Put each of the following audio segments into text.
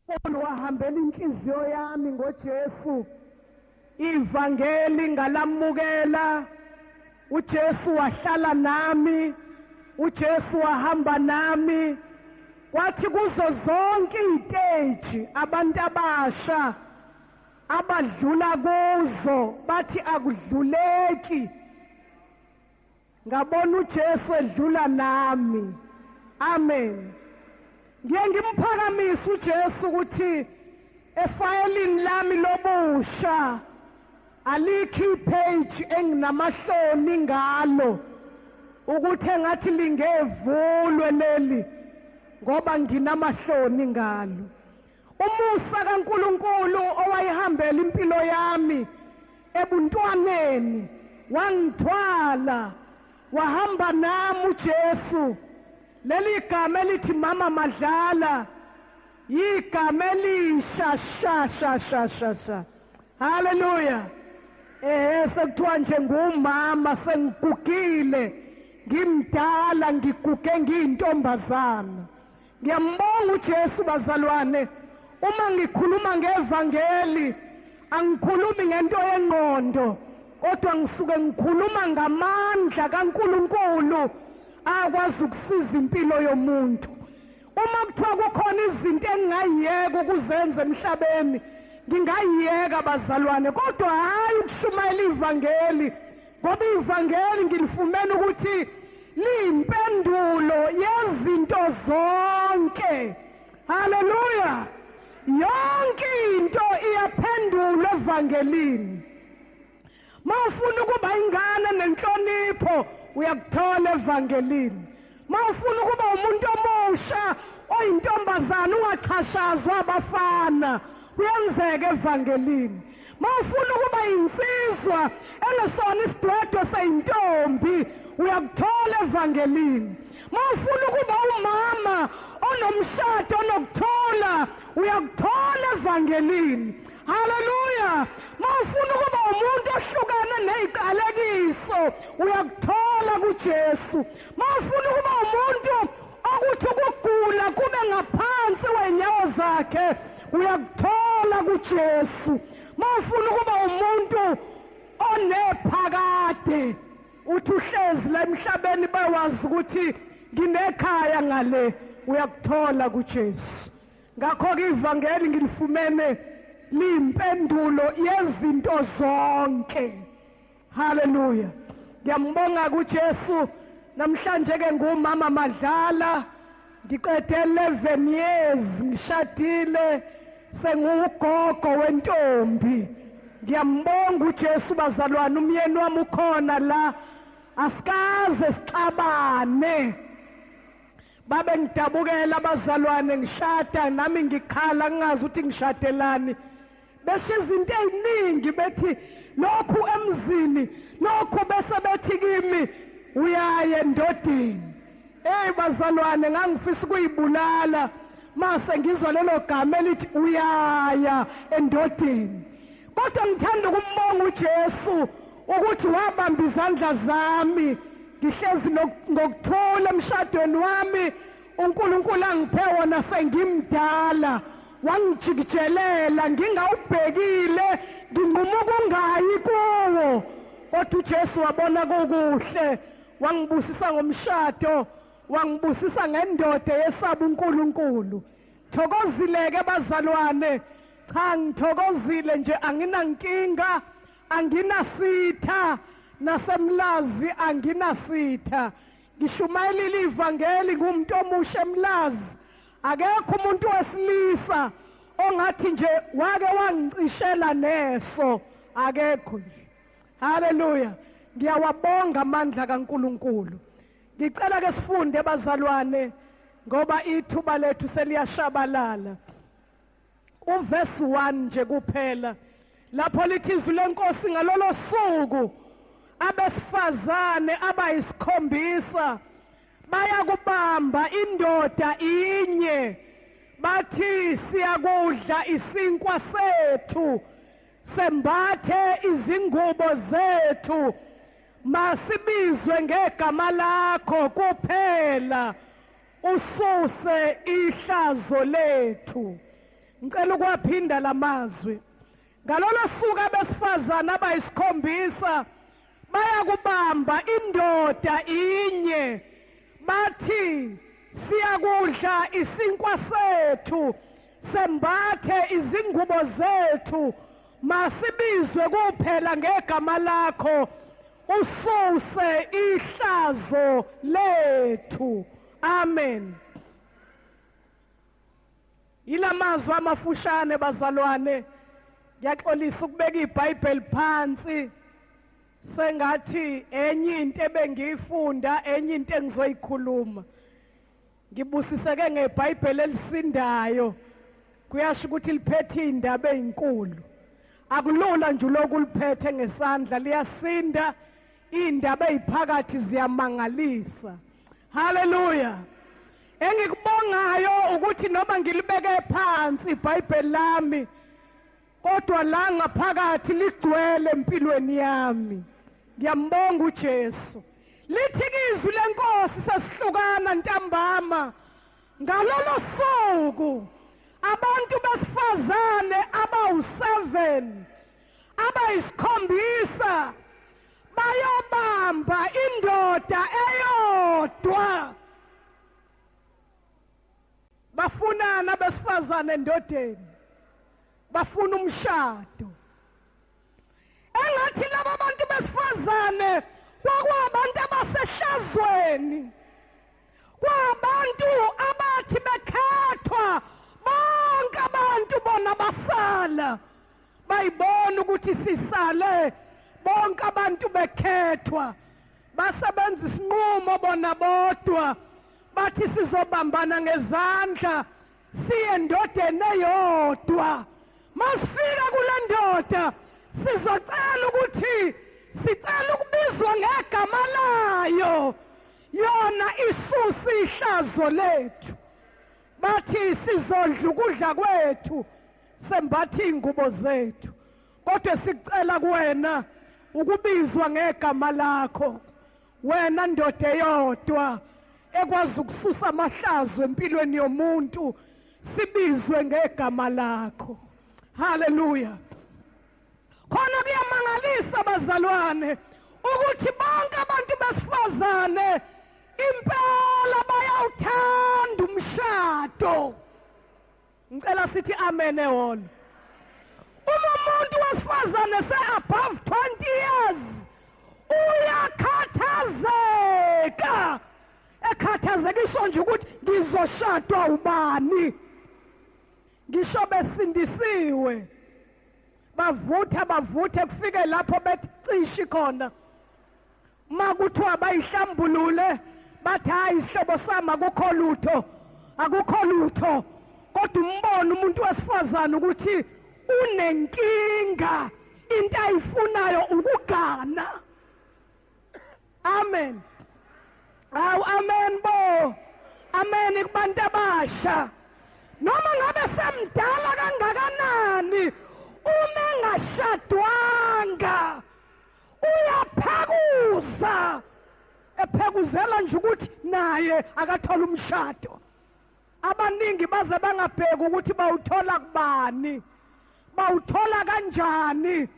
uNkulunkulu wahambela inhliziyo yami ngoJesu. Ivangeli ngalamukela. uJesu wahlala nami, uJesu wahamba nami. Kwathi kuzo zonke iziteji abantu abasha abadlula kuzo bathi akudluleki. Ngabona uJesu edlula nami. Amen. Ngiye ngimphakamise uJesu ukuthi efayelini lami lobusha alikho ipage enginamahloni ngalo ukuthi engathi lingevulwe leli ngoba nginamahloni ngalo. Umusa kaNkulunkulu owayihambela impilo yami ebuntwaneni wangithwala wahamba nami uJesu. Leli gama elithi Mama Madlala yigama elisha sha sha sha sha sha. Haleluya. Sekuthiwa nje ngumama, sengigugile, ngimdala, ngiguge ngiyintombazana. Ngiyambonga uJesu bazalwane. Uma ngikhuluma ngevangeli angikhulumi ngento yengqondo, kodwa ngisuke ngikhuluma ngamandla kaNkulunkulu akwazi ukusiza impilo yomuntu. Uma kuthiwa kukhona izinto engingayiyeka ukuzenza emhlabeni, ngingayiyeka bazalwane, kodwa hhayi ukushumayela ivangeli, ngoba ivangeli ngilifumene ukuthi liyimpendulo yezinto zonke. Haleluya! Yonke into iyaphendulwa evangelini. Mawufuna ukuba ingane nenhlonipho uyakuthola evangelini. Mawufuna ukuba umuntu omusha oyintombazana ungaxhashazwa abafana kuyenzeka evangelini. Mawufuna ukuba insizwa engesona isidwedwe seyintombi uyakuthola evangelini. Mawufuna ukuba umama onomshado onokuthola uyakuthola evangelini. Haleluya! Mawufuna ukuba umuntu ohlukane neziqalekiso uyakuthola kuJesu. Mawufuna ukuba umuntu okuthi ukugula kube ngaphansi wenyawo zakhe uyakuthola kuJesu. Mawufuna ukuba umuntu onephakade uthi uhlezi la emhlabeni bawazi ukuthi nginekhaya ngale uyakuthola kuJesu. Ngakho-ke ivangeli ngilifumene liyimpendulo yezinto zonke. Haleluya. Ngiyambonga kuJesu. Namhlanje ke ngumama Madlala, ngiqede 11 years ngishadile, sengugogo wentombi. Ngiyambonga uJesu bazalwane, umyeni wami ukhona la, asikaze sixabane. Babe ngidabukela abazalwane ngishada nami ngikhala ngingazi ukuthi ngishadelani. Besho izinto eziningi bethi lokhu emzini, lokhu bese bethi kimi uyaye endodeni. Hey bazalwane, ngangifisa ukuyibulala mase ngizwa lelo gama elithi uyaya endodeni. Kodwa ngithanda ukumbonga uJesu ukuthi wabamba izandla zami, ngihlezi ngokuthula emshadweni wami. uNkulunkulu angiphe wona sengimdala, wangijikijelela ngingawubhekile, nginquma ukungayi kuwo, kodwa uJesu wabona kukuhle, wangibusisa ngomshado, wangibusisa ngendoda yesaba uNkulunkulu. Thokozile-ke bazalwane. Cha, ngithokozile nje, anginankinga, anginasitha, nasemlazi anginasitha. Ngishumayelile ivangeli, ngumuntu omusha emlazi. Akekho umuntu wesilisa ongathi nje wake wangicishela neso, akekho nje. Haleluya. Ngiyawabonga amandla kaNkulunkulu. Ngicela ke sifunde bazalwane ngoba ithuba lethu seliyashabalala. Uverse 1 nje kuphela lapho lithi izwi lenkosi ngalolo suku abesifazane abayisikhombisa bayakubamba indoda inye bathi siyakudla isinkwa sethu sembathe izingubo zethu, masibizwe ngegama lakho kuphela, ususe ihlazo lethu. Ngicela ukuwaphinda lamazwi. Ngalolo suku abesifazane abayisikhombisa bayakubamba indoda inye, bathi, siyakudla isinkwa sethu, sembathe izingubo zethu, masibizwe kuphela ngegama lakho, ususe ihlazo lethu. Amen. Yilamazwi amafushane bazalwane. Ngiyaxolisa ukubeka iBhayibheli phansi, sengathi enye into ebengiyifunda, enye into engizoyikhuluma. Ngibusiseke ngeBhayibheli elisindayo, kuyasho ukuthi liphethe indaba ezinkulu. Akulula nje lokhu uliphethe ngesandla, liyasinda, indaba eziphakathi ziyamangalisa. Haleluya. Engikubongayo ukuthi noma ngilibeke phansi iBhayibheli lami, kodwa la ngaphakathi ligcwele empilweni yami. Ngiyambonga uJesu. Lithi izwi lenkosi sesihlukana ntambama, ngalolo suku abantu besifazane abawu7 abayisikhombisa bayobamba indoda eyodwa. Bafunana abesifazane endodeni, bafuna umshado. Engathi laba bantu besifazane kwakuwabantu abasehlazweni, kwabantu abathi bekhethwa bonke abantu bona basala, bayibona ukuthi sisale bonke abantu bekhethwa, basebenza isinqumo bona bodwa, bathi sizobambana ngezandla siye endodeni eyodwa. Masifika kule ndoda sizocela ukuthi sicela ukubizwa ngegama layo, yona isuse ihlazo lethu. Bathi sizodla ukudla kwethu, sembathe iy'ngubo zethu, kodwa sikucela kuwena ukubizwa ngegama lakho, wena ndoda eyodwa ekwazi ukususa amahlazo empilweni yomuntu, sibizwe ngegama lakho. Haleluya. Khona kuyamangalisa bazalwane ukuthi bonke abantu besifazane impela bayawuthanda umshado. Ngicela sithi amen ehholo. Uma umuntu wesifazane se-above 20 years uyakhathazeka, ekhathazekiswa nje ukuthi ngizoshadwa ubani. Ngisho besindisiwe bavutha bavuthe kufike lapho bethi cishi khona, uma kuthiwa bayihlambulule bathi hayi isihlobo sami akukho lutho, akukho lutho. Kodwa umbona umuntu wesifazane ukuthi unenkinga, into ayifunayo ukugana. Amen. Awu amen bo, amen kubantu abasha. Noma ngabe semdala kangakanani, uma engashadwanga uyaphekuza, ephekuzela nje ukuthi naye akathola umshado. Abaningi baze bangabheki ukuthi bawuthola kubani, bawuthola kanjani.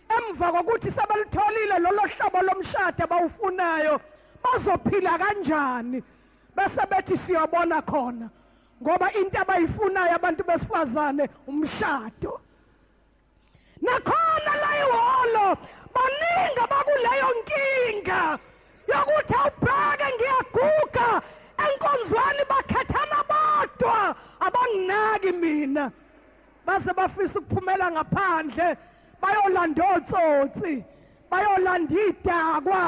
Emva kokuthi sebelutholile lolo hlobo lomshado abawufunayo, bazophila kanjani? Bese bethi siyobona khona, ngoba into abayifunayo abantu besifazane umshado. Nakhona la ihholo baningi abakuleyo nkinga yokuthi awubheke ngiyaguga enkonzweni, bakhethana bodwa abanginaki mina, baze bafisa ukuphumela ngaphandle bayolanda otsotsi, bayolanda idakwa,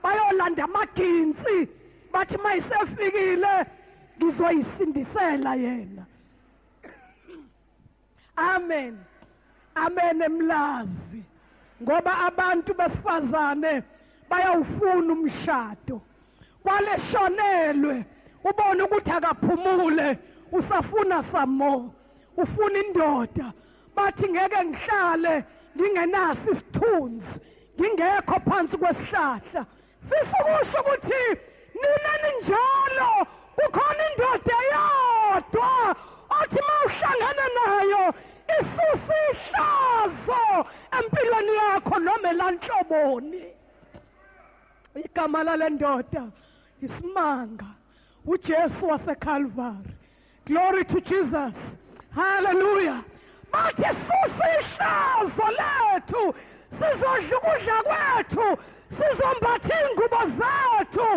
bayolanda amaginsi, bathi mayisefikile ngizoyisindisela yena. Amen. Amen emlazi. Ngoba abantu besifazane bayawufuna umshado. Kwaleshonelwe ubone ukuthi akaphumule, usafuna some more, ufuna indoda. Bathi ngeke ngihlale ngingenaso isithunzi, ngingekho phansi kwesihlahla. Fisa ukusho ukuthi nina ninjalo, kukhona indoda eyodwa othi mawuhlala ohlangene nayo isusa ihlazo empilweni yakho noma elanhloboni. Igama lale ndoda isimanga, uJesu waseCalvary. Glory to Jesus, hallelujah. Bathi susa ihlazo lethu, sizodla ukudla kwethu, sizombatha iy'ngubo zethu,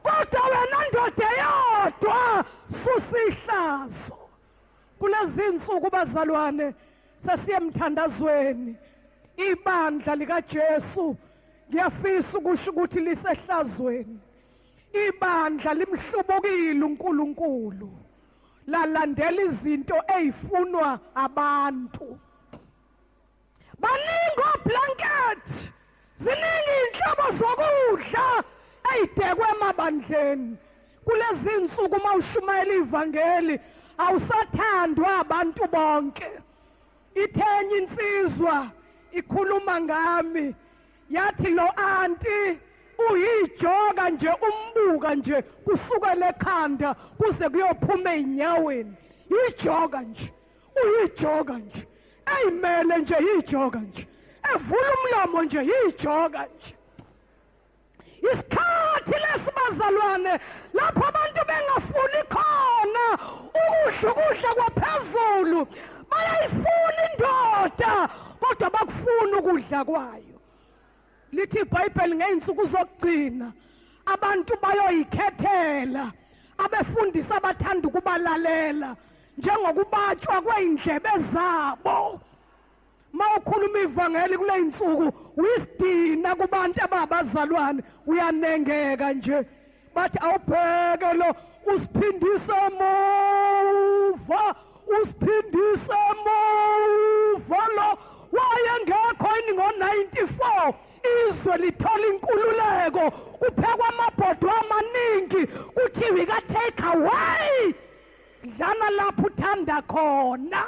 kodwa wena ndoda eyodwa susa ihlazo. Kulezi nsuku bazalwane sesiye emthandazweni. Ibandla likaJesu ngiyafisa ukusho ukuthi lisehlazweni. Ibandla limhlubukile uNkulunkulu, lalandela izinto ezifunwa abantu. Baningi oblanket, ziningi inhlobo zokudla eyidekwe emabandleni. Kulezi insuku uma ushumayela ivangeli awusathandwa abantu bonke. Ithenye insizwa ikhuluma ngami yathi lo anti uyijoka nje, umbuka nje kusukela ekhanda kuze kuyophuma ezinyaweni, ijoka nje, uyijoka nje, eyimele nje, ijoka nje, evula umlomo nje, ijoka nje. Isikhathi lesibazalwane lapho abantu bengafuni khona ukudla ukudla kwaphezulu, bayayifuna indoda kodwa bakufuna ukudla kwayo. Lithi iBhayibheli ngey'nsuku zokugcina abantu bayoyikhethela abefundisi abathanda ukubalalela njengokubatshwa kwey'ndlebe zabo. Ma ukhuluma ivangeli kule insuku uyisidina kubantu ababazalwane, uyanengeka nje, bathi awubheke lo usiphindise emuva, usiphindise emuva lo wayengekho yini ngo-94 izwe lithola inkululeko, kuphekwa amabhodwe amaningi, kuthiwe ka-take away, dlana lapho uthanda khona.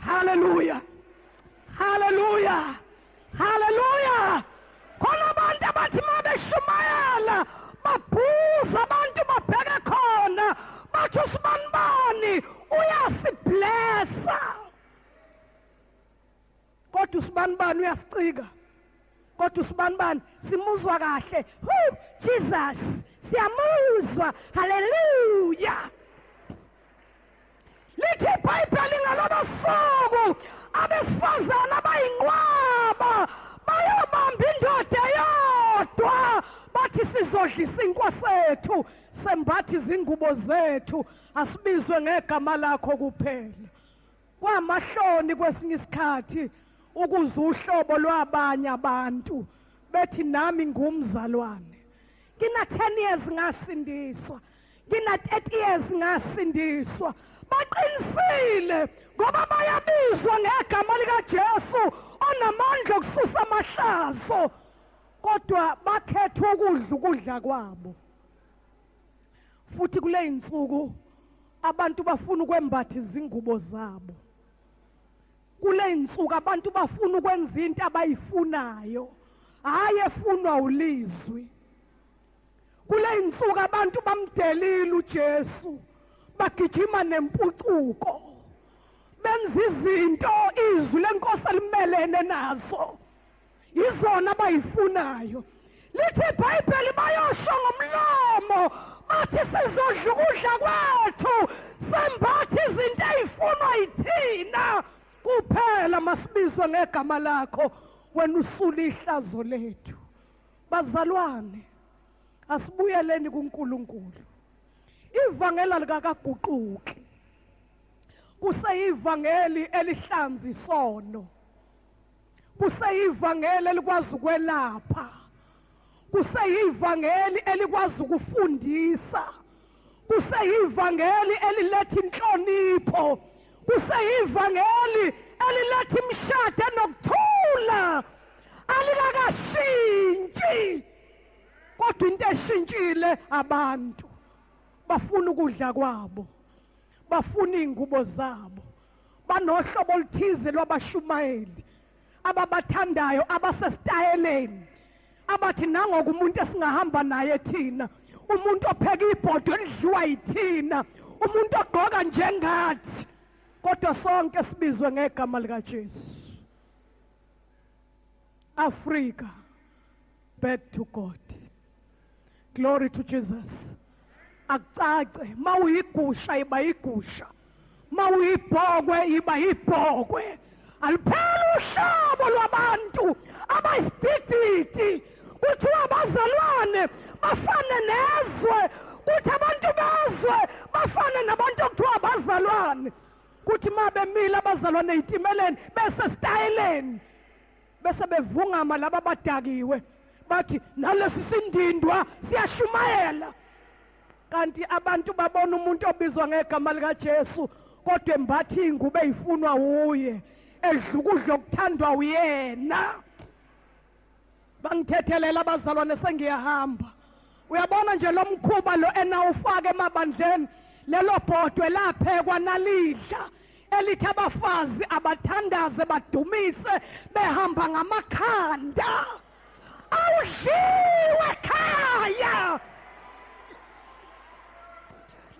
Hallelujah, hallelujah, hallelujah. Khona abantu abathi uma beshumayela babhuza abantu babheke khona, bathi usibanibani uyasiblessa, kodwa usibanibani uyasicika, kodwa usibanibani simuzwa kahle. Hu Jesus, siyamuzwa, hallelujah. Lithi iBhayibheli ngalolo suku abesifazane abayinqwaba bayobamba indoda eyodwa, bathi sizodla isinkwa sethu, sembatha izingubo zethu, asibizwe ngegama lakho kuphela. Kwamahloni kwesinye isikhathi ukuze uhlobo lwabanye abantu bethi nami ngumzalwane, ngina 10 years ngasindiswa, ngina 30 years ngasindiswa. Baqinisile ngoba bayabizwa ngegama likaJesu onamandla okususa amahlazo, kodwa bakhetha ukudla ukudla kwabo. Futhi kule insuku abantu bafuna ukwembatha izingubo zabo. Kule insuku abantu bafuna ukwenza into abayifunayo, hayi efunwa ulizwi. Kule insuku abantu bamdelile uJesu, bagijima nempucuko, benza izinto izwi lenkosi elimelene nazo, izona abayifunayo. Lithi iBhayibheli bayosho ngomlomo bathi sizodla ukudla kwethu, sembatha izinto ezifunwa yithina kuphela, masibizwe ngegama lakho wena usula ihlazo lethu. Bazalwane, asibuyeleni kuNkulunkulu. Ivangeli alikakaguquki, kuseyivangeli elihlanza isono, kuseyivangeli elikwazi ukwelapha, kuseyivangeli elikwazi ukufundisa, kuseyivangeli eliletha inhlonipho, kuseyivangeli eliletha imishado enokuthula. Alikakashintshi, kodwa into eshintshile abantu bafuna ukudla kwabo, bafuna iy'ngubo zabo, banohlobo oluthize lwabashumayeli ababathandayo, abasesitayeleni, abathi nangoku umuntu esingahamba naye thina. Umuntu opheka ibhodo elidliwa yithina, umuntu ogqoka njengathi, kodwa sonke sibizwe ngegama likaJesu. Africa, back to God. Glory to Jesus. Akucace, mawuyigusha iba yigusha, mawuyibhokwe iba yibhokwe. Aliphela uhlobo lwabantu abayisidididi. Kuthiwa abazalwane bafane nezwe, kuthi abantu bezwe bafane nabantu okuthiwa abazalwane. Kuthi uma bemile abazalwane ey'timeleni besesitayeleni, bese bevungama laba abadakiwe, bathi nalesi sindindwa siyashumayela. Kanti abantu babona umuntu obizwa ngegama likaJesu kodwa embatha iy'ngubo ey'funwa wuye, edla ukudla okuthandwa uyena. Bangithethelela abazalwane, sengiyahamba. Uyabona nje lo mkhuba lo enawufaka emabandleni, lelo bhodwe laphekwa nalidla elithi abafazi abathandaze badumise behamba ngamakhanda. Awudliwe ekhaya.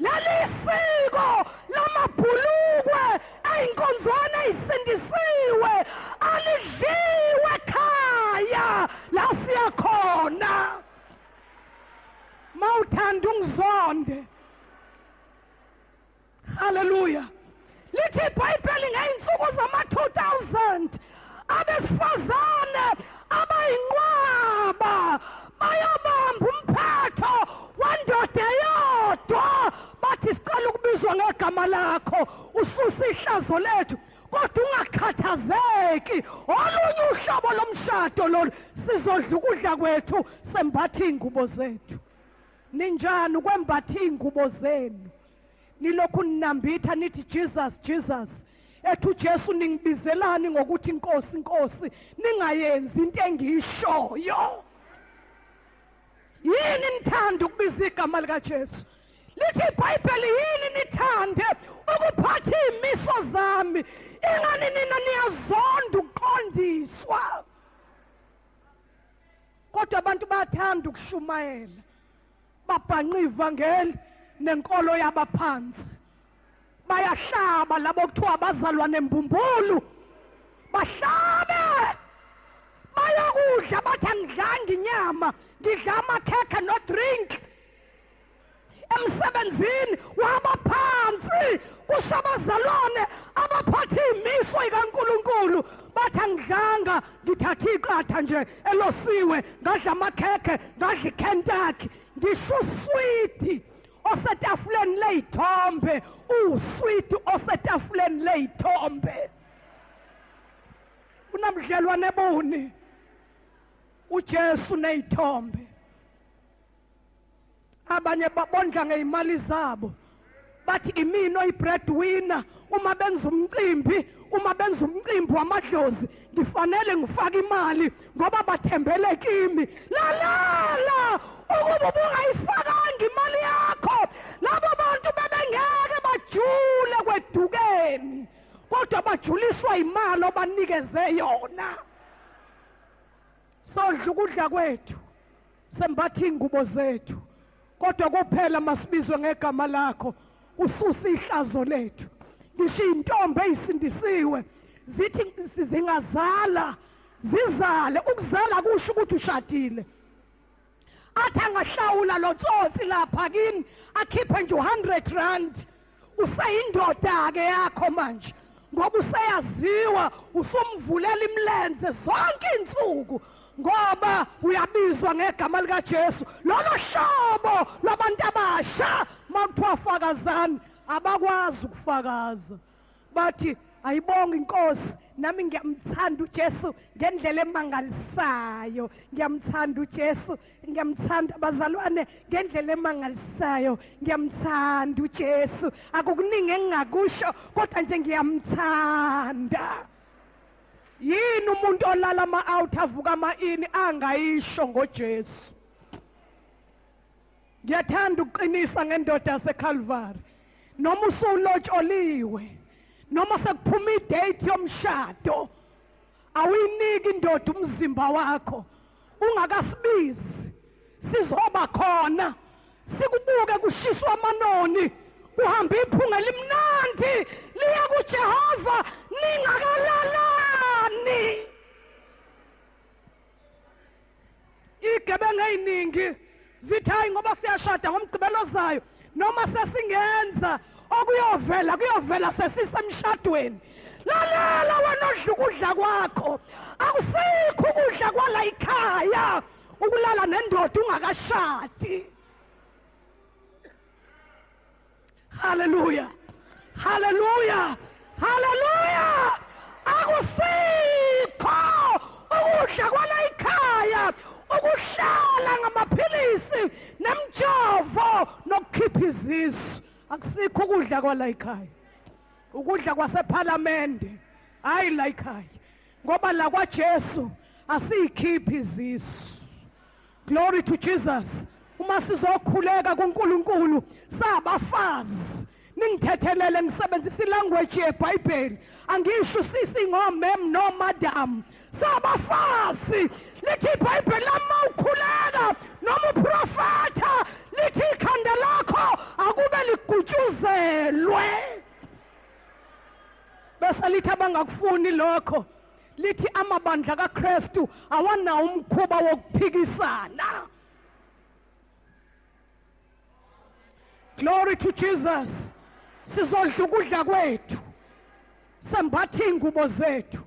Leli siko lamabhulukwe ey'nkonzwana ey'sindisiwe alidliwe ekhaya la siya khona. Mawuthanda ungizonde. Haleluya. Lithi iBhayibheli ngey'nsuku zama-2000 abesifazane abayinqwaba bayobamba umphetho wendoda eyodwa, bathi sicela ukubizwa ngegama lakho, ususe ihlazo lethu. Kodwa ungakhathazeki, olunye uhlobo lomshado lolu, sizodla ukudla kwethu, sembatha iy'ngubo zethu. Ninjani ukwembatha iy'ngubo zenu? Nilokhu ninambitha nithi Jesus, Jesus. Ethi uJesu, ningibizelani ngokuthi Inkosi, Inkosi, ningayenzi into engiyishoyo? Yini nithanda ukubiza igama likaJesu? Lithi iBhayibheli, yini nithande ukuphatha iy'miso zami? Ingani nina niyazonda ukuqondiswa? Kodwa abantu bayathanda ukushumayela, babhanqa ivangeli nenkolo yabaphansi. Bayahlaba labo kuthiwa abazalwane mbumbulu, bahlabe bayokudla, bathi angidlanga inyama, ngidla amakhekhe no drink. Emsebenzini wabaphansi kusho abazalwane abaphatha iy'miso ikaNkulunkulu, bathi angidlanga, ngithathe iqatha nje elosiwe, ngadla amakhekhe, ngadla iKentucky. Ngisho uswidi osetafuleni ley'thombe, uwuswidi osetafuleni ley'thombe. Unabudlelwane buni uJesu ney'thombe? Abanye babondla ngey'mali zabo, bathi imina oyi-breadwinner. Uma benza umcimbi, uma benza umcimbi wamadlozi, ngifanele ngifake imali ngoba bathembele kimi. Lalela, ukuba ubungayifakanga imali yakho, labo bantu bebengeke bajule kwedukeni, kodwa bajuliswa imali obanikeze yona. Sodla ukudla kwethu, sembatha iy'ngubo zethu, kodwa kuphela masibizwe ngegama lakho, ususe ihlazo lethu. Ngisho iy'ntombi ey'sindisiwe zithi zingazala, zizale. Ukuzala kusho ukuthi ushadile. Athi angahlawula lo tsotsi lapha kini, akhiphe nje u-100 rand, useyindoda-ke yakho manje, ngoba useyaziwa, usumvulela imilenze zonke iy'nsuku ngoba uyabizwa ngegama likaJesu. Lolo hlobo lwabantu abasha makuthiwa fakazani, abakwazi ukufakaza. Bathi ayibonge inkosi, nami ngiyamthanda uJesu ngendlela emangalisayo, ngiyamthanda uJesu, ngiyamthanda bazalwane ngendlela emangalisayo, ngiyamthanda uJesu. Akukuningi engingakusho kodwa nje ngiyamthanda. Yini umuntu olala ama-out avuka ama-ini angayisho ngoJesu? Ngiyathanda ukuqinisa ngendoda yaseCalvary. Noma usulotsholiwe, noma sekuphuma idate yomshado, awuyiniki indoda umzimba wakho ungakasibizi. Sizoba khona. Sikubuke kushiswa amanoni, kuhamba iphunga elimnandi liya kuJehova ningakalalani. Igebengu eziningi zithi hayi ngoba siyashada ngomgqibelo ozayo, noma sesingenza okuyovela kuyovela sesisemshadweni. Lalela wena odla ukudla kwakho, akusikho ukudla kwala ikhaya ukulala nendoda ungakashadi. Haleluya, haleluya, haleluya. Akusikho ukudla kwala ikhaya ukuhlala ngamaphilisi nemjovo nokukhipha izisu. Akusikho ukudla kwala ikhaya, ukudla kwasephalamende, hayi la ikhaya, ngoba la kwaJesu asiyikhiphi izisu. Glory to Jesus. Uma sizokhuleka kuNkulunkulu sabafazi, ningithethelele ngisebenzisa ilanguage yeBhayibheli, angisho sisi ngomem no madam, sabafazi. Lithi iBhayibheli lama ukhuleka noma uprofetha, lithi ikhanda lakho akube ligutshuzelwe. Bese lithi abangakufuni lokho, lithi amabandla kaKristu awanawo umkhuba wokuphikisana. Glory to Jesus. Sizodla ukudla kwethu, sembatha iy'ngubo zethu,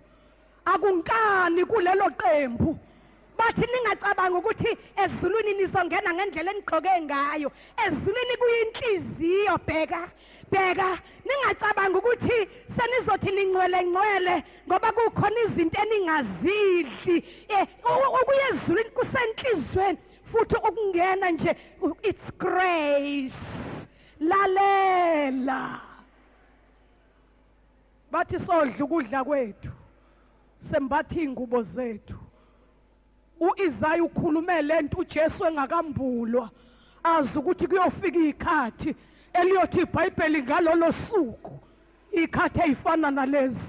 akunkani kulelo qembu. Bathi ningacabanga ukuthi ezulwini nizongena ngendlela enigqoke ngayo. Ezulwini kuyinhliziyo. Bheka, bheka, ningacabanga ukuthi senizothi ningcwele ngcwele ngoba kukhona izinto eningazidli. Ukuya ezulwini kusenhlizweni, futhi ukungena nje it's grace. Lalela, bathi sodla ukudla kwethu, sembatha iy'ngubo zethu. U-Isaya ukhulume lento uJesu engakambulwa, azi ukuthi kuyofika ikhathi eliyothi iBhayibheli ngalolo suku, ikhathi eyifana nalezi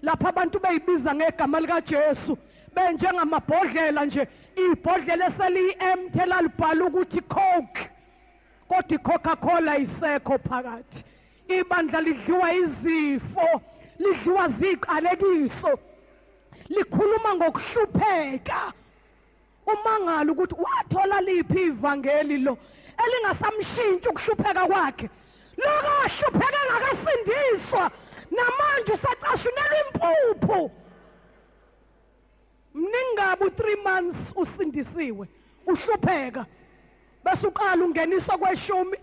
lapho abantu beyibiza ngegama likaJesu benjengamabhodlela nje, ibhodlela eseliyi-empty elalibhala ukuthi Coke, kodwa i-Coca-Cola isekho phakathi. Ibandla lidliwa izifo, lidliwa ziqalekiso, likhuluma ngokuhlupheka. Umangala ukuthi wathola liphi ivangeli lo elingasamshintshi ukuhlupheka kwakhe. Lokahlupheka engakasindiswa, namanje usacashunelwa impuphu. Mningabe u3 months usindisiwe, uhlupheka, bese uqala ungenisa kweshumi,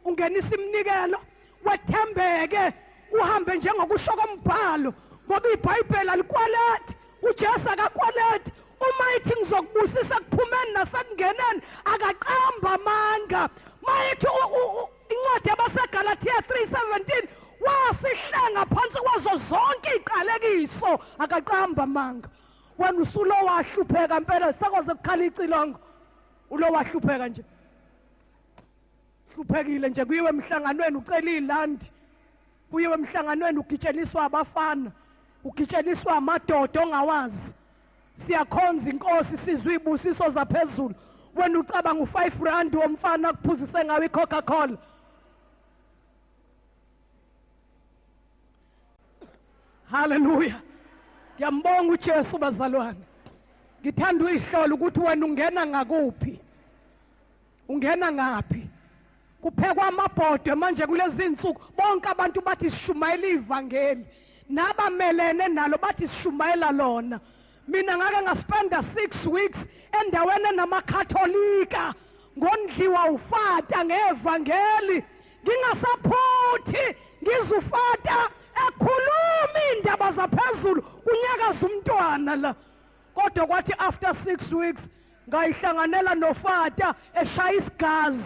ungenisa iminikelo, wethembeke, uhambe njengokusho kombhalo, ngoba iBhayibheli alikwaleti, uJesu akakwaleti. Uma ithi ngizokubusisa kuphumeni nasekungeneni, akaqamba amanga. Mayithi incwadi yabaseGalathiya 3:17, wasihlenga phansi kwazo zonke iqalekiso, akaqamba amanga. Wena usulo wahlupheka impela, sekwaze kukhala icilongo, ulo wahlupheka nje, hluphekile nje. Kuyiwe emhlanganweni ucela ilandi, kuyiwe emhlanganweni ugitsheliswa abafana, ugitsheliswa amadoda ongawazi. Siyakhonza inkosi, sizwe izibusiso zaphezulu, wena ucabanga u5 rand womfana akuphuzise ngawo iCoca-Cola. Haleluya, ngiyambonga uJesu bazalwane. Ngithanda uyihlola ukuthi wena ungena ngakuphi, ungena ngaphi. Kuphekwa amabhodwe manje kulezi insuku, bonke abantu bathi sishumayela ivangeli, nabamelene nalo bathi sishumayela lona. Mina ngake ngaspenda 6 weeks endaweni enamakatholika, ngondliwa ufata ngevangeli, ngingasaphuthi, ngizufata ekhuluma indaba zaphezulu, kunyakaza umntwana la. Kodwa kwathi after 6 weeks ngayihlanganela nofata eshaya isigazi,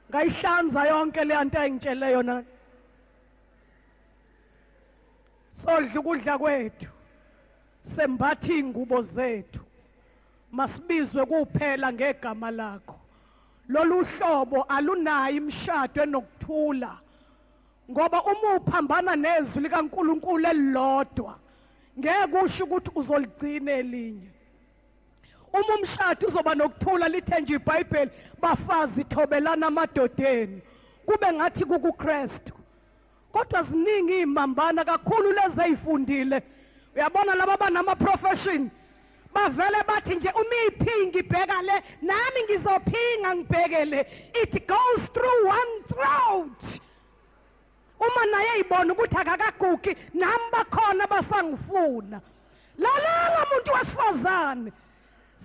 ngayihlanza yonke le nto ayingitshele yona. Sodla ukudla kwethu, sembatha iy'ngubo zethu, masibizwe kuphela ngegama lakho. Lolu hlobo alunayo imishado enokuthula, ngoba uma uphambana nezwi likaNkulunkulu elilodwa, ngeke usho ukuthi uzoligcina elinye. Uma umshado uzoba nokuthula, lithe nje iBhayibheli, bafazi thobelana amadodeni, kube ngathi kukuKristu. Kodwa ziningi izimambana kakhulu lezi ezifundile. Uyabona laba banama profession bavele bathi nje uma iphinga ibheka le, nami ngizophinga ngibhekele. It goes through one throat. Uma naye eyibona ukuthi akakagugi, nami bakhona basangifuna. Lalela muntu wesifazane,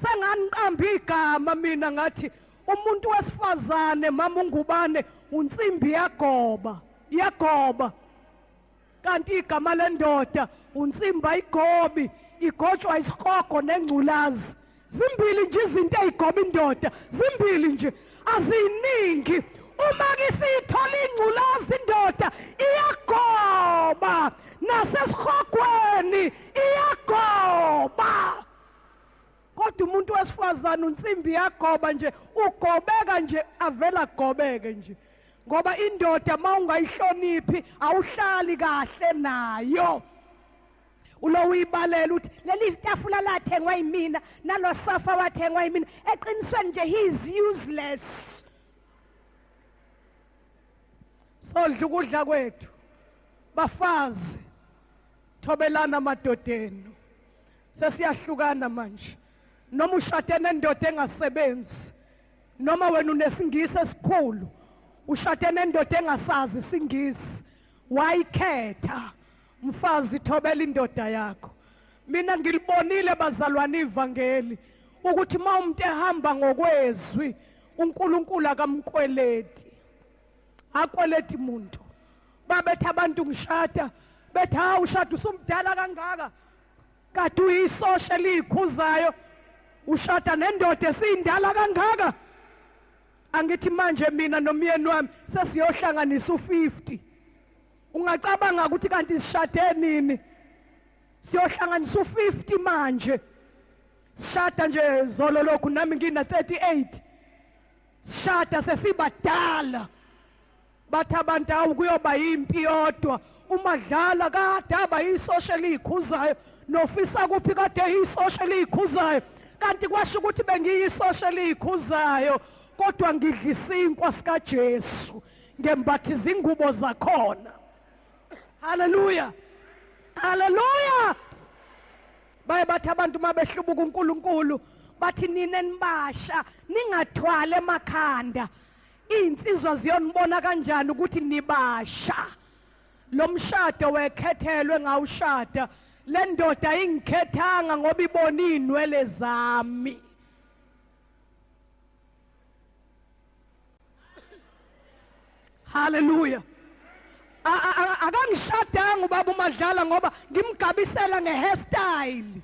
senganiqamba igama mina ngathi umuntu wesifazane mama ungubane unsimbi yagoba, iyagoba. Kanti igama lendoda unsimbi ayigobi, igotshwa isihogo nengculazi. Zimbili nje izinto ezigoba indoda, zimbili nje, aziningi. Uma ke siyithola ingculazi indoda iyagoba, nasesihogweni iyagoba. Kodwa umuntu wesifazane unsimbi iyagoba nje, ugobeka nje, avela agobeke nje. Ngoba indoda mawungayihloniphi awuhlali kahle nayo. Ulo uyibalela uthi leli tafula lathengwa yimina, nalo sofa wathengwa yimina. Eqinisweni nje he is useless. Sodla ukudla kwethu. Bafazi, thobelana amadodeni. Sesiyahlukana manje. Noma ushade nendoda engasebenzi, noma wena unesingisi esikhulu, ushade nendoda engasazi isingisi, wayikhetha. Mfazi, thobela indoda yakho. Mina ngilibonile bazalwane ivangeli ukuthi uma umuntu ehamba ngokwezwi, uNkulunkulu akamkweleti, akweleti muntu. Babethi abantu ngishada, bethi hawu ushada usumdala kangaka, kade uyisosha eliyikhuzayo, ushada nendoda esiyindala kangaka. Angithi manje mina nomyeni wami sesiyohlanganisa u50. Ungacabanga ukuthi kanti sishade nini? Siyohlanganisa u50 manje. Sishada nje zolo lokhu, nami ngina 38. Sishada sesibadala. Bathi abantu awu kuyoba impi yodwa. Umadlala kade aba yisosha eliyikhuzayo, nofisa kuphi kade eyisosha eliyikhuzayo. Kanti kwasho ukuthi bengiyisosha eliyikhuzayo, kodwa ngidla isinkwa sikaJesu, ngembatha izingubo zakhona. Haleluya, haleluya. Baye bathi abantu uma behlubuka uNkulunkulu, bathi nina enibasha ningathwali emakhanda. Iy'nsizwa ziyonibona kanjani ukuthi nibasha? Lo mshado wekhethelwe ngawushada, le ndoda ingikhethanga ngoba ibona iy'nwele zami. Haleluya. Akangishadanga ubaba uMadlala ngoba ngimgabisela ngehairstyle.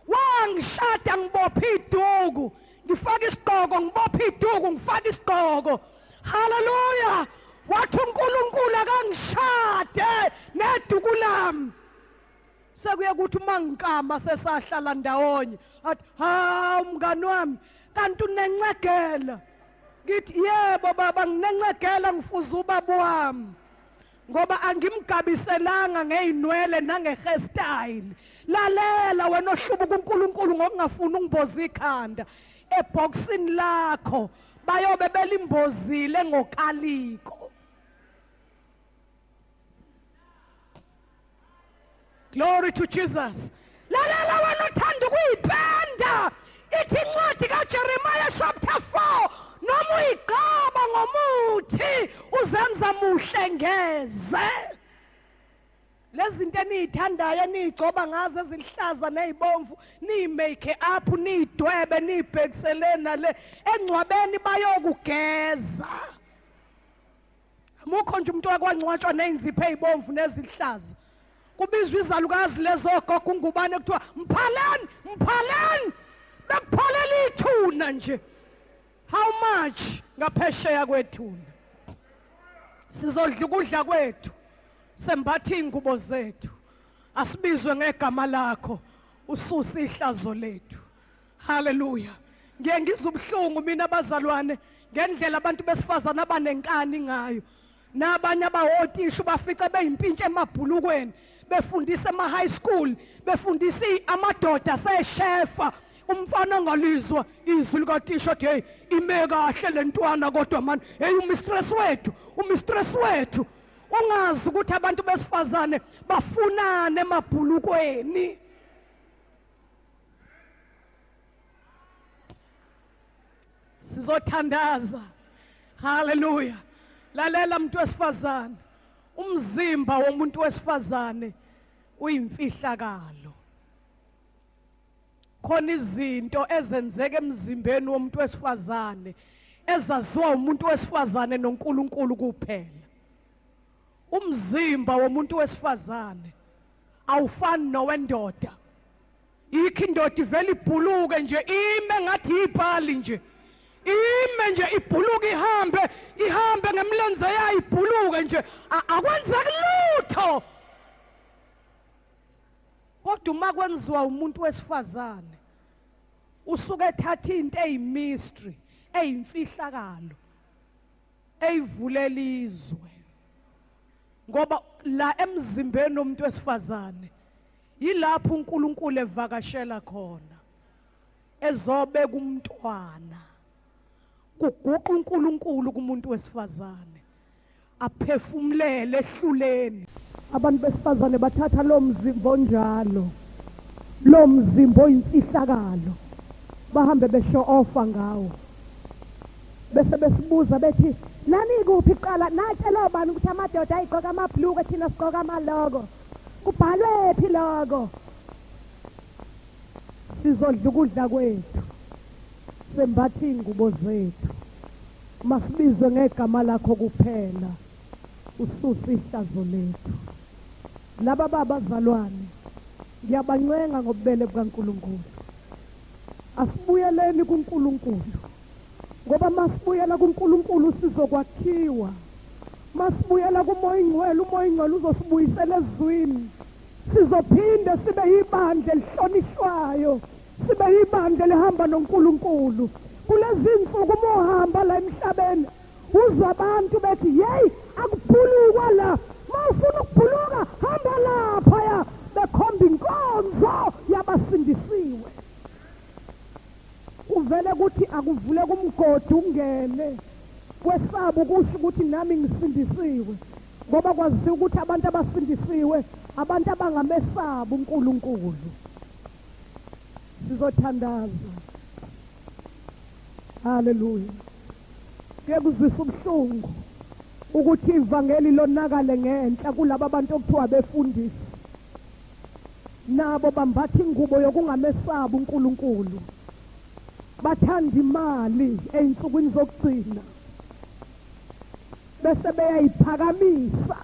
Wangishada ngibophe iduku, ngifaka isigqoko, ngibophe iduku, ngifaka isigqoko. Haleluya. Wathi uNkulunkulu akangishade neduku lami. Sekuye kuthi uma ngikama sesahlala ndawonye, athi ha umngani wami kanti unencegela. Ngithi yebo baba nginencegela, ngifuza ubaba wami. Ngoba angimgabiselanga ngeyinwele nangehairstyle. Lalela wena ohlubuka uNkulunkulu ngokungafuni ungimboza ikhanda. Ebhoksini lakho bayobe belimbozile ngokaliko. Glory to Jesus. Lalela wena othanda ukuyipenda. Ithi incwadi kaJeremiah chapter 4, noma uyiqaba ngomuthi uzenza muhle ngeze. Lezi zinto eniyithandayo eniyigcoba ngazo eziluhlaza nezibomvu, niyi-make up, niyidwebe, niyibhekisele nale engcwabeni bayokugeza. Amukho nje umuntu wakwangcwatshwa nezinzipho ezibomvu neziluhlaza. Kubizwa izalukazi lezogogo ungubane kuthiwa mphaleni, mphaleni, bekuphalela ithuna nje. How much ngaphesheya kwethuna? Sizodla ukudla kwethu, sembathe iy'ngubo zethu, asibizwe ngegama lakho, ususe ihlazo lethu. Haleluya. Ngiye ngizwe ubuhlungu mina bazalwane ngendlela abantu besifazane abanenkani ngayo. Nabanye abawotisha bafice beyimpintsha emabhulukweni, befundisa ema-high school, befundisa amadoda aseshefa. Umfana angalizwa izwi likatisha athi, hey, ime kahle le ntwana kodwa mani, hey, umistress wethu, umistress wethu. Ungazi ukuthi abantu besifazane bafunane emabhulukweni. Sizothandaza. Haleluya. Lalela muntu wesifazane, umzimba womuntu wesifazane uyimfihlakalo. Khona izinto ezenzeka emzimbeni womuntu wesifazane ezaziwa umuntu wesifazane noNkulunkulu kuphela. Umzimba womuntu wesifazane awufani nowendoda. Yikho indoda ivele ibhuluke nje, ime ngathi yipali nje, ime nje ibhuluke, ihambe ihambe ngemlenze yayo, ibhuluke nje, akwenzeki lutho. Kodwa uma kwenziwa umuntu wesifazane, usuke ethatha into eyimystery, eyimfihlakalo, eyivulela izwe. Ngoba la emzimbeni womuntu wesifazane yilapho uNkulunkulu evakashela khona, ezobeka umntwana. Kuguqa uNkulunkulu kumuntu wesifazane, aphefumulele ehluleni. Abantu besifazane bathatha lo mzimba onjalo, lo mzimba oyimfihlakalo, bahambe besho ofa ngawo, bese besibuza bethi, nani kuphi kuqala natshela obani ukuthi amadoda ayigqoka amabhulukwe, thina sigqoka amaloko? Kubhalwe phi lokho? Sizodla ukudla kwethu, sembathe iy'ngubo zethu, masibizwe ngegama lakho kuphela, ususe ihlazo lethu. Laba babazalwane, ngiyabancenga ngobubele bukaNkulunkulu, asibuyeleni kuNkulunkulu, ngoba masibuyela kuNkulunkulu sizokwakhiwa. Masibuyela kuMoya Ingcwele, uMoya Ingcwele uzosibuyisela ezwini. Sizophinde sibe yibandla elihlonishwayo, sibe yibandla elihamba noNkulunkulu. Kulezi nsuku uma uhamba la emhlabeni, uzwa abantu bethi, yeyi, akuphulukwa la, uma ufuna ukuphuluka hamba laphaya, bekhomba inkonzo yabasindisiwe. Kuvele kuthi akuvuleke umgodi ungene, kwesaba ukusho ukuthi nami ngisindisiwe, ngoba kwaziwa ukuthi abantu abasindisiwe abantu abangamesabi uNkulunkulu. Sizothandaza. Haleluya. Kuyakuzwisa ubuhlungu ukuthi ivangeli lonakale ngenhla kulaba bantu okuthiwa befundisi. Nabo bambatha ingubo yokungamesabi uNkulunkulu. Bathanda imali ezinsukwini zokugcina, bese beyayiphakamisa.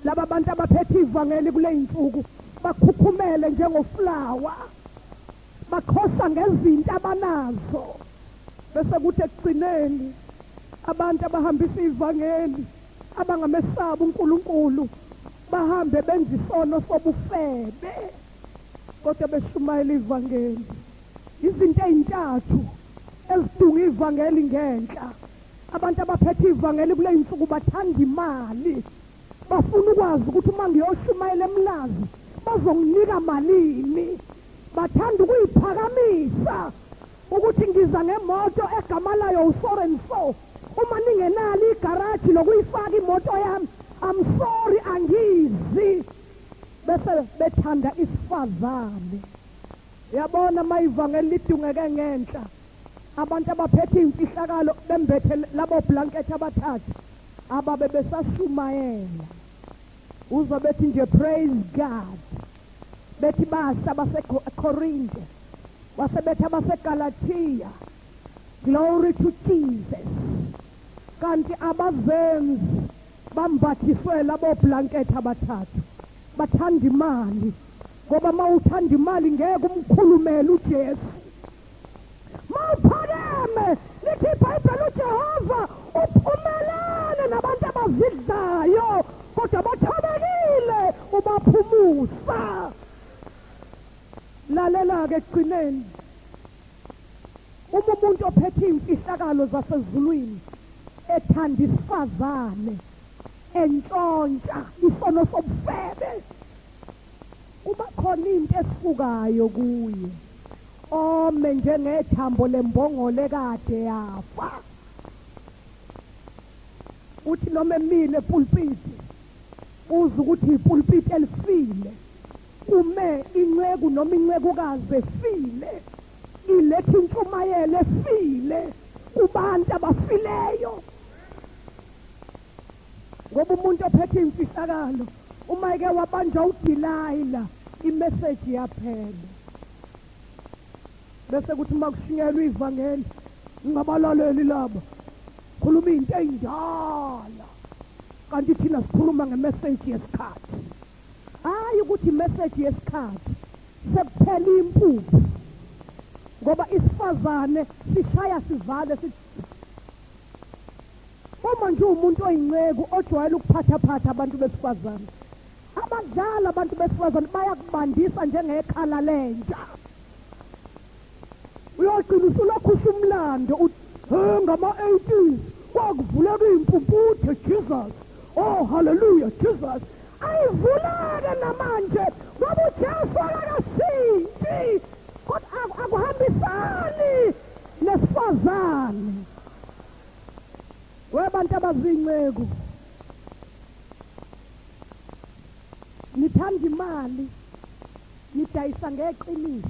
Laba bantu abaphethe ivangeli kule zinsuku bakhukhumele njengofulawa, bakhosa ngezinto abanazo, bese kuthi ekugcineni abantu abahambisa ivangeli abangamesabi uNkulunkulu bahambe benza isono sobufebe, kodwa beshumayela ivangeli. Izinto ezintathu ezidunga ivangeli ngenhla. Abantu abaphethe ivangeli kule insuku bathanda imali, bafuna ukwazi ukuthi uma ngiyoshumayela eMlazi bazonginika malini. Bathanda ukuyiphakamisa ukuthi ngiza ngemoto egama layo u-so and so, uma ningenalo igaraji lokuyifaka imoto yami, I'm sorry, angizi. Bese bethanda isifazane. Yabona, uma ivangeli lidungeke ngenhla, abantu abaphethe iy'mfihlakalo bembethe labo blanket abathathu ababe besashumayela, uzwa bethi nje praise God, bethi basa baseKorinte, wase bethi abaseGalathiya, glory to Jesus. Kanti abazenzi, bambathiswe labo blanket abathathu. Bathanda imali, ngoba uma uthanda imali ngeke umkhulumele uJesu. Mawuphakeme, lithi iBhayibheli, uJehova uphumelele nabantu abazidlayo, kodwa bathobekile ubaphumusa. Lalela-ke ekugcineni, uma umuntu ophethe iy'mfihlakalo zasezulwini ethanda isifazane, entshontsha isono sobufebe, kuba khona into esukayo kuye. Ome njengethambo lembongolo ekade yafa. Uthi noma emile epulpiti, uze ukuthi ipulpiti elifile. Kume inceku noma incekukazi efile, iletha intshumayelo efile kubantu abafileyo. Ngoba umuntu ophethe imfihlakalo uma eke wabanjwa uDelilah, imeseji yaphela. Bese kuthi uma kushunyayelwa ivangeli, ningabalaleli laba, khuluma into ey'ndala, kanti thina sikhuluma ngemeseji yesikhathi. Hhayi ukuthi imeseji yesikhathi sekuphela impuphu, ngoba isifazane sishaya sivale sithi uma nje uwumuntu oyinceku ojwayele ukuphathaphatha abantu besifazane, abadlali abantu besifazane bayakubandisa njengekhala lenja. Uyogcina usulokhu usho umlando uthi he ngama-80s kwakuvuleka iy'mpumputhe Jesus, oh hallelujah Jesus. Ayivuleke namanje ngoba uJesu akakashintshi, kodwa akuhambisani nesifazane. Webantu abazinceku, nithanda imali, nidayisa ngeqiniso,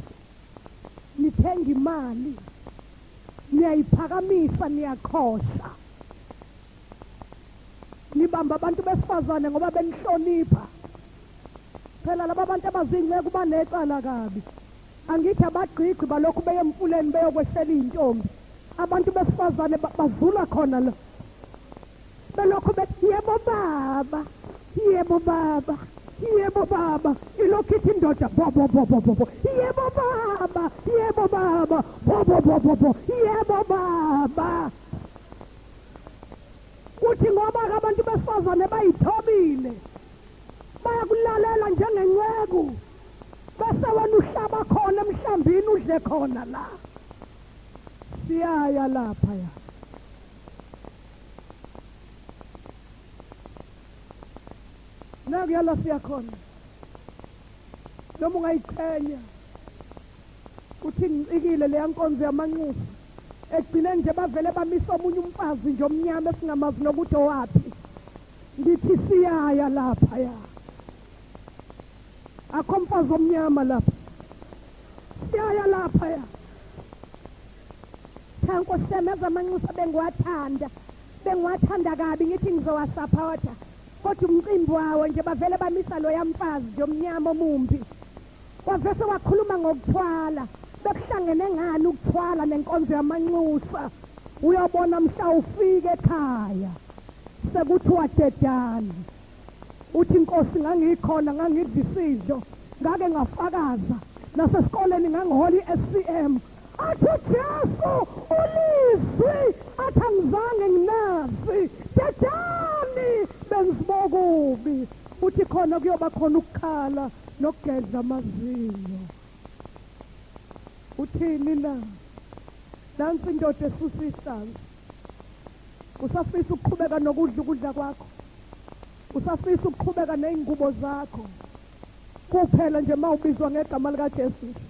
nithenga imali, niyayiphakamisa, niyaqhosha, nibamba abantu besifazane ngoba benihlonipha. Phela laba bantu abazinceku banecala kabi. Angithi abagqigqi balokhu beye emfuleni beyokweshela iy'ntombi. Abantu besifazane bazula khona la. Belokhu bethi yebo baba, yebo baba, yebo baba. Ilokhu ithi indoda bo bo bo bo bo bo. Yebo baba, yebo baba, bo bo bo bo bo. Yebo baba. Kuthi ngoba abantu besifazane bayithobile, bayakulalela njengenceku, bese wena uhlaba khona emhlambini udle khona la. Siyaya lapha ya. Nakuya la siya khona. Noma ungayiqhenya uthi ngicikile leya nkonzo yamanxusa, ekugcineni nje bavele bamisa omunye umfazi nje omnyama esingamazi nokuthi owaphi. Ngithi siyaya lapha ya. Akho mfazi omnyama lapha. Siyaya lapha ya. Cha Nkosi yami, yazi amanxusa bengiwathanda, bengiwathanda kabi, ngithi ngizowasapotha, kodwa umcimbi wawo nje bavele bamisa loya mfazi nje omnyama omumbi, wavese wakhuluma ngokuthwala. Bekuhlangene ngani ukuthwala nenkonzo yamanxusa? Uyobona mhla ufika ekhaya sekuthiwa dedani, uthi inkosi ngangikhona, ngangidla isidlo, ngake ngafakaza nasesikoleni, ngangihola i-SCM. Athi uJesu ulizwi, athi angizange nginazi, dedani benzibokubi. Uthi khona kuyoba khona ukukhala nokugedla amazinyo. Uthini na? Nansi indoda esusa ihlazo. Usafisa ukuqhubeka nokudla ukudla kwakho, usafisa ukuqhubeka ney'ngubo zakho, kuphela nje uma ubizwa ngegama likaJesu nje.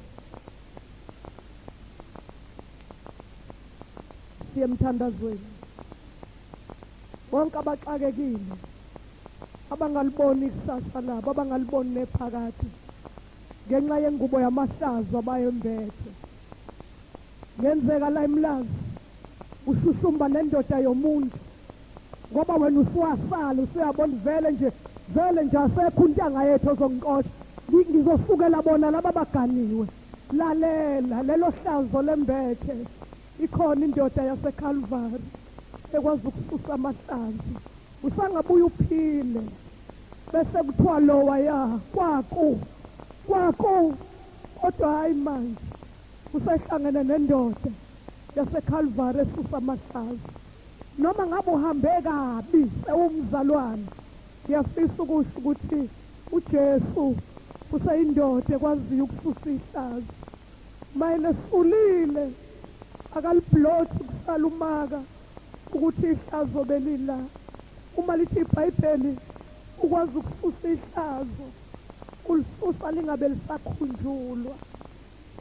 Siye emthandazweni. Bonke abaxakekile, abangaliboni ikusasa labo, abangaliboni nephakade ngenxa yengubo yamahlazo abayembethe. Ngenzeka la eMlazi ushushumba nendoda yomuntu, ngoba wena usuwasala, usuyabona vele nje, vele nje asekho untanga yethu ozongixosha, ngizosukela bona laba baganiwe. Lalela lelo hlazo lembethe, ikhona indoda yaseCalvary ekwazi ukususa amahlazo. Usangabuya uphile, bese kuthiwa lowa ya kwaku kwaku, kodwa hayi manje usehlangene nendoda yaseCalvary esusa amahlazo. Noma ngabe uhambe kabi sewumzalwane, ngiyafisa ukusho ukuthi uJesu useyindoda ekwaziyo ukususa ihlazo. Mayenesulile akaliblothi kusala umaka ukuthi ihlazo belila. Uma lithi iBhayibheli ukwazi ukususa ihlazo, ulisusa lingabe lisakhunjulwa.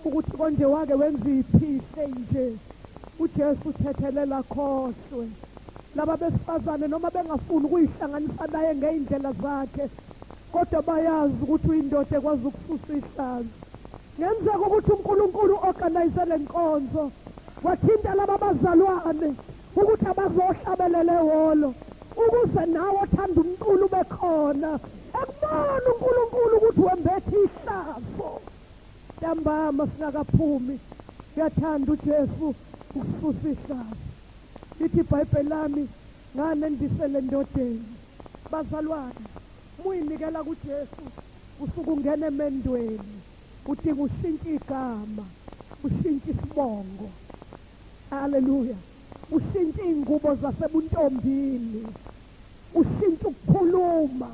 Ukuthi konje wake wenza iphihle nje. UJesu uthethelela khohlwe. Laba besifazane noma bengafuni ukuyihlanganisa naye ngey'ndlela zakhe, kodwa bayazi ukuthi uyindoda ekwazi ukususa ihlazo. Ngenzeka ukuthi uNkulunkulu u-organize le nkonzo, wathinta laba bazalwane ukuthi abazohlabelela ehholo ukuze nawe othanda umculo ube khona. Ekubona uNkulunkulu ukuthi wembethe ihlazo. Ntambama singakaphumi, uyathanda uJesu ukususa ihlazo. Lithi iBhayibheli lami nganendisele endodeni. Bazalwane, uma uyinikela kuJesu usuke ungena emendweni, udinga ushintshe igama, ushintshe isibongo. Haleluya. Ushintshe iy'ngubo zasebuntombini, ushintshe ukukhuluma,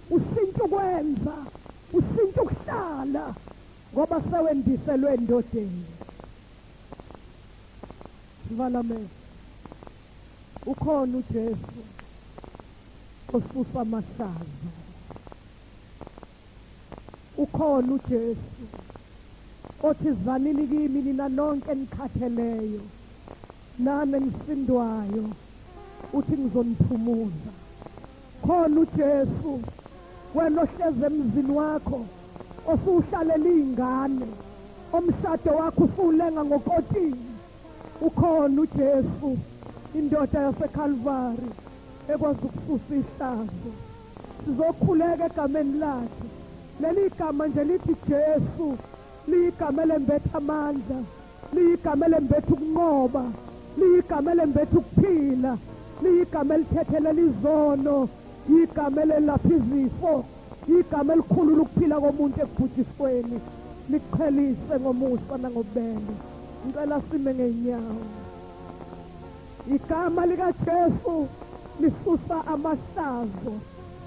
ushintshe ukwenza, ushintshe ukuhlala ngoba sewendiselwe endodeni. Sivala amehlo. Ukhona uJesu osusa amahlazo. Ukhona uJesu othi zanini kimi nina nonke enikhatheleyo nani enisindwayo uthi ngizoniphumuza. Khona uJesu wena ohlezi emzini wakho osuhlalela izingane omshado wakho usulenga ngokotini ukhona uJesu indoda yaseCalvary ekwazi ukususa ihlazo. Sizokhuleka egameni lakhe. Leli gama nje lithi Jesu liyigama elembethe amandla, liyigama elembethe ukunqoba, liyigama elembethe ukuphila, liyigama elithethelela izono, igama elelapha izifo, igama elikhulula ukuphila komuntu ekubhujisweni, likuqhelise ngomusa nangobubele. Ngicela sime ngey'nyawo. Igama likaJesu lisusa amahlazo.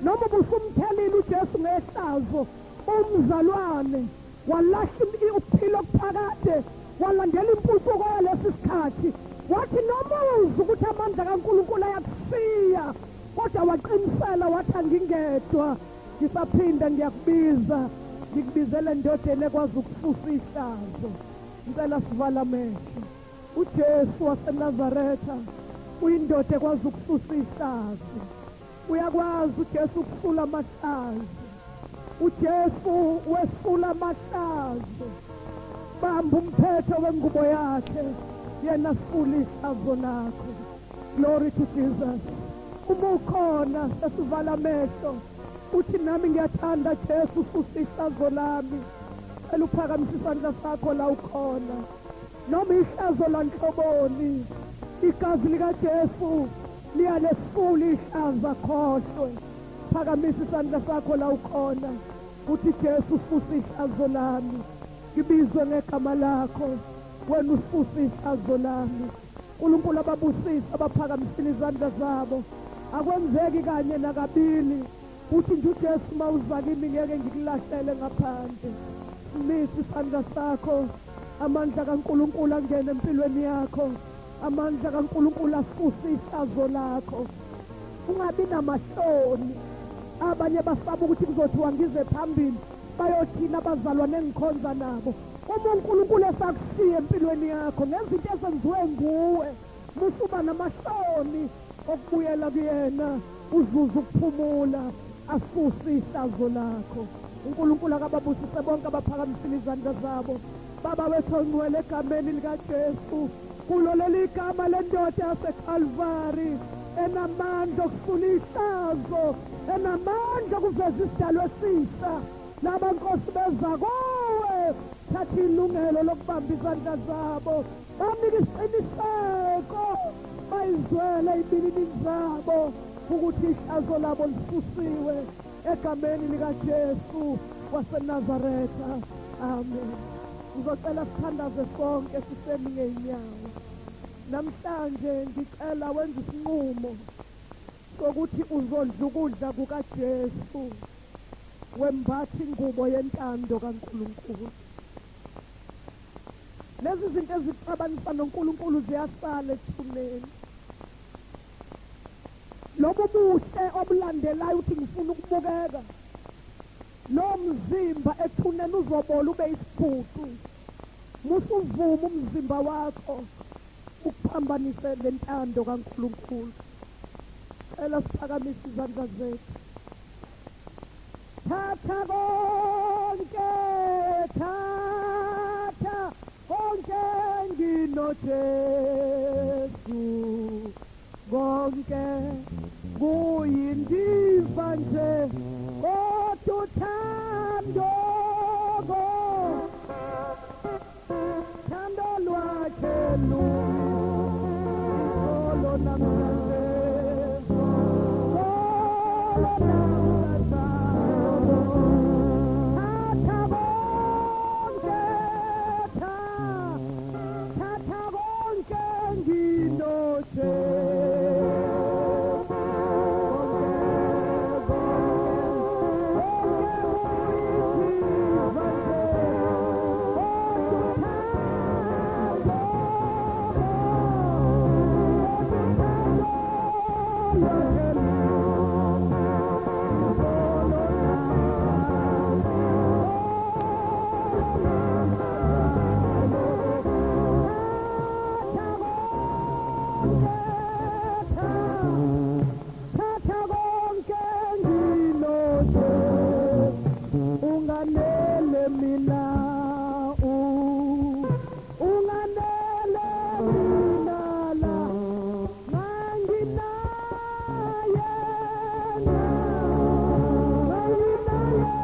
Noma ubusumthelile uJesu ngehlazo, umzalwane walahla ukuphila okuphakade, walandela impucuko yalesi sikhathi, wathi noma uzwa ukuthi amandla kaNkulunkulu ayakushiya, kodwa waqinisela wathi angingedwa, ngisaphinda ngiyakubiza, ngikubizele endodeni ekwazi ukususa ihlazo. Ngicela sivale amehlo. UJesu waseNazaretha uyindoda ekwazi ukususa ihlazo. Uyakwazi uJesu ukusula amahlazo. UJesu wesula amahlazo. Bamba umphetho wengubo yakhe, yena sula ihlazo lakho. Glory to Jesus. Uma ukhona sesivala amehlo uthi nami ngiyathanda Jesu susa ihlazo lami. Cela uphakamise isandla sakho la ukhona. Noma ihlazo lanhloboni, igazi likaJesu liyalesula ihlazo akhohlwe. Phakamisa isandla sakho la ukhona, uthi Jesu susa ihlazo lami, ngibizwe ngegama lakho, wena ususa ihlazo lami. uNkulunkulu ababusise abaphakamisile izandla zabo. Akwenzeki kanye nakabili. Uthi nje uJesu uma uza kimi ngeke ngikulahlele ngaphandle. Simisa isandla sakho, amandla kaNkulunkulu angene empilweni yakho. Amandla kaNkulunkulu asuse ihlazo lakho. Ungabi namahloni. Abanye basaba ukuthi kuzothiwa ngize phambili, bayothina abazalwane engikhonza nabo. Uma uNkulunkulu esakushiya empilweni yakho ngezinto ezenziwe nguwe, musuba namahloni okubuyela kuyena uzuze ukuphumula asuse ihlazo lakho. uNkulunkulu akababusise bonke abaphakamisile izandla zabo. Baba wethu ongcwele egameni likaJesu, kulo leli gama lendoda yaseKalvari enamandla okusula ihlazo, enamandla okuveza isidalwa esisha. Laba Nkosi beza kuwe, thatha ilungelo lokubamba izandla zabo, banike isiqiniseko, bayizwele ibilini zabo ukuthi ihlazo labo lisusiwe egameni likaJesu waseNazaretha. Amen. Ngizocela sithandaze sonke sisemi ngey'nyawo. Namhlanje ngicela wenze isinqumo sokuthi uzodla ukudla kukaJesu, wembatha ingubo yentando kaNkulunkulu. Lezi zinto ezikuxabanisa noNkulunkulu ziyasala ethuneni. Lobu buhle obulandelayo uthi ngifuna ukubukeka. Lo mzimba ethuneni uzobola ube isibhuqu. Musuvuma umzimba wakho ukuphambanise lentando kaNkulunkulu. Cela siphakamise izandla zethu. Thatha konke, thatha konke nginoJesu. Konke kuyindiva nje kodwa uthando thando lwakhe lukholo namhlanje kholo namhlanje thatha konke thatha konke nginoJesu konke konke konke kuyindiva nje kodwa uthando kodwa uthando lwakhe lukholo Thatha konke nginoJesu unganele mina unganele mina la nganginaye nganginaye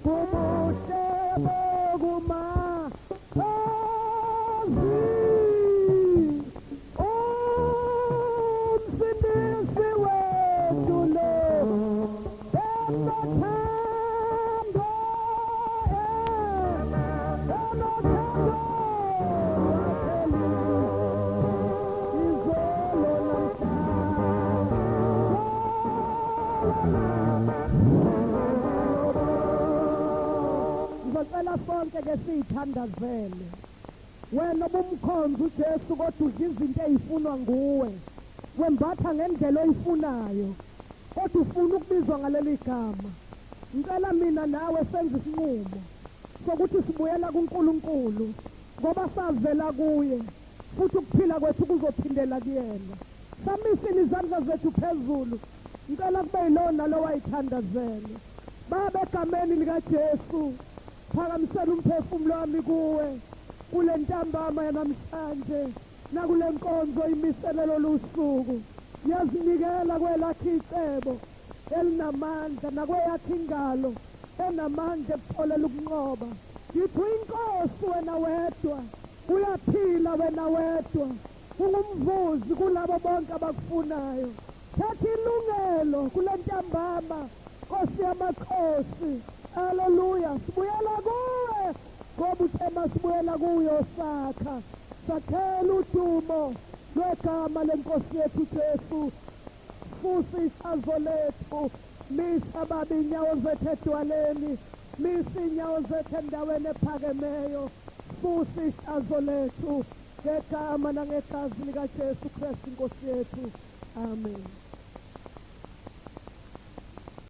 Kubuhle bokuma azi umsindisi wethu lo enothando enothando lwakhe izolo namhlanje. Ngizocela sonke ke siyithandazele. Wena obumkhonza uJesu kodwa udla izinto ezifunwa nguwe, wembatha ngendlela oyifunayo, kodwa ufuna ukubizwa ngaleli gama. Ngicela mina nawe senze isinqumo sokuthi sibuyela kuNkulunkulu ngoba savela kuye futhi ukuphila kwethu kuzophindela kuyena. Samisile izandla zethu phezulu. Ngicela kube yilowo nalowo ayithandazele. Baba, egameni likaJesu, phakamisela umphefumulo wami kuwe kule ntambama yanamhlanje nakule nkonzo imisele lolu suku. Ngiyazinikela kwelakho icebo elinamandla nakweyakho ingalo enamandla ekutholela ukunqoba. Ngithi uyinkosi wena wedwa, uyaphila wena wedwa, ungumvuzi kulabo bonke abakufunayo. Thatha ilungelo kule ntambama, Nkosi yamakhosi. Haleluya, sibuyela kuwe ngoba uthe masibuyela kuyo sakha sakhela udumo lwegama lenkosi yethu Jesu. Susa ihlazo lethu, misa baba inyawo zethu edwaleni, misa inyawo zethu endaweni ephakemeyo. Susa ihlazo lethu ngegama nangegazi likaJesu Kristu inkosi yethu. Amen.